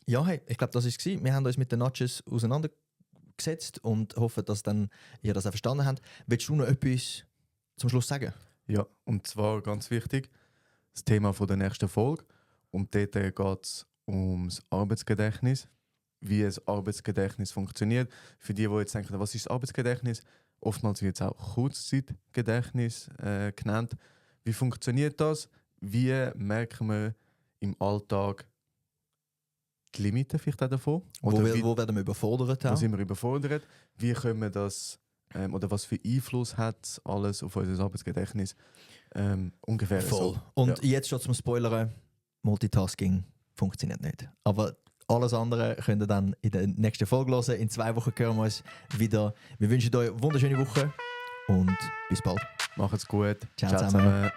Ja, hey, ich glaube, das war es. Wir haben uns mit den Nudges auseinandergesetzt und hoffen, dass dann ihr das auch verstanden habt. Willst du noch etwas zum Schluss sagen? Ja, und zwar ganz wichtig, das Thema von der nächsten Folge. Und dort geht es ums Arbeitsgedächtnis, wie das Arbeitsgedächtnis funktioniert. Für die jetzt denken, was ist das Arbeitsgedächtnis? Oftmals wird es auch Kurzzeitgedächtnis genannt. Wie funktioniert das? Wie merken wir im Alltag die Limiten vielleicht auch davon? Wo Oder werden wir überfordert? wo Auch? sind wir überfordert? Wie können wir das, oder was für Einfluss hat alles auf unser Arbeitsgedächtnis? Ungefähr Voll. so. Und Ja. jetzt schon zum Spoilern: Multitasking funktioniert nicht. Aber alles andere könnt ihr dann in der nächsten Folge hören. In 2 Wochen hören wir uns wieder. Wir wünschen euch eine wunderschöne Woche und bis bald. Macht's gut. Ciao zusammen.